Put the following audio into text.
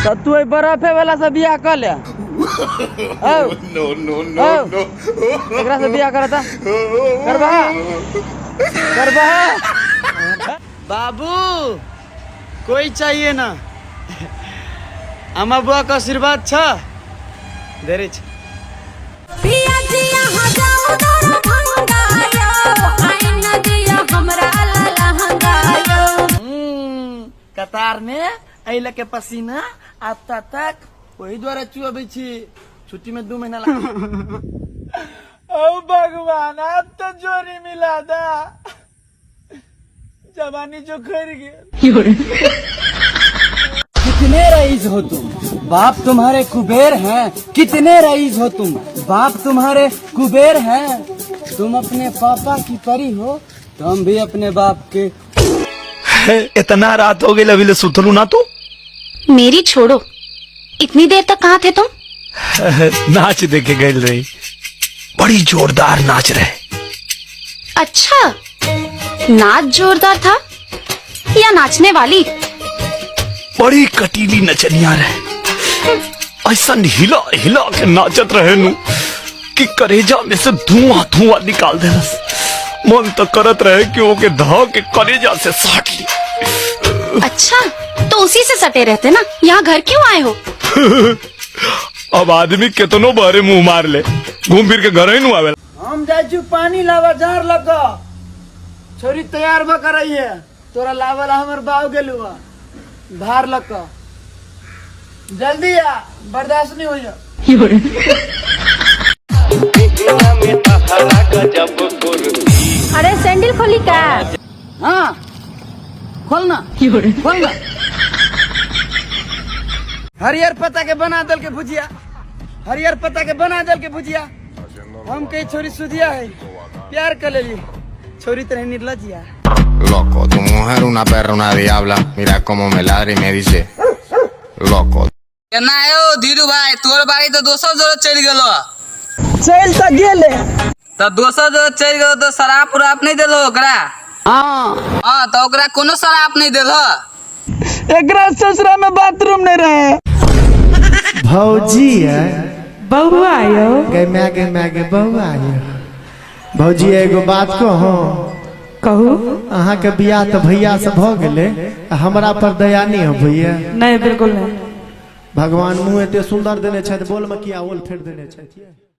तो तू ओहि बर्फे वाला से बियाह कर ले। औ No, no, no, औ no. एकरा से बियाह करता करबा करबा। बाबू कोई चाहिए ना, आमा बुआ के आशीर्वाद छ धेरै छ। पिया जिया हजाओ तोरा भंगायो, आई नदिया हमरा लहंगायो। कतार में एहि के पसीना आता तक ओहि द्वारे चुअबै छी। छुट्टी में 2 महीना लग। ओ भगवान, अब तो जोरी मिला दा, जवानी जो खर गेल। कितने रईस हो तुम, बाप तुम्हारे कुबेर हैं। कितने रईस हो तुम, बाप तुम्हारे कुबेर हैं। तुम अपने पापा की परी हो, तो हम भी अपने बाप के। इतना रात हो गई, अभी ले सुतलू ना तू? मेरी छोड़ो, इतनी देर तक कहाँ थे तुम? नाच देखे गई रही, बड़ी जोरदार नाच रहे। अच्छा, नाच जोरदार था या नाचने वाली? बड़ी कटीली नचनिया रहे, ऐसा हिला हिला के नाचत रहे नु कि करेजा में से धुआं धुआं निकाल देलस। मन तो करत रहे कि ओके धा के करेजा से साट ली। अच्छा, तो उसी से सटे रहते ना, यहाँ घर क्यों आए हो? अब आदमी केतनो बहरे मुंह मार ले, घूम फिर के घर ही नु आवेला। हम जाइ छी पानी लावा जार लग, छोरी तैयार भ कर रही है, तोरा लावला हमर बाव गेलू भार लग, जल्दी आ, बर्दाश्त नहीं होइया। अरे सैंडल खोली का? हाँ खोलना खोलना। हरियर पत्ता के बना दल के भुजिया, हरियर पत्ता के बना दल के भुजिया। हम कही छोरी सुधिया है, प्यार कर लेली छोरी तरह निर्लजिया। Loco, tu mujer una perra, una diabla. Mira cómo me ladra y me dice, loco. केना यौ धीरू भाई, तोर बाड़ी तऽ दोसर जोरे चलि गेलो। चल तऽ गेले। तऽ दोसर जोरे चलि गेलो तऽ शराब उराप नहि देलहो ओकरा? हाँ। हाँ, तऽ ओकरा कोनो शराब नहि देलहो। एकरा ससुरा में बाथरूम नहीं रहे। भौजी है बउआ यौ। गे मैं गे मैं गे बउआ यौ। भौजी एगो बात कहूँ? कहू। अहाँके बियाह तऽ भैया से भऽ गेलै, आ हमरा पर दया नहि अबैया? नहीं, बिल्कुल नहीं। भगवान मुँह एते सुंदर देने छथि, बोल में किया ओल फेर देने छथि?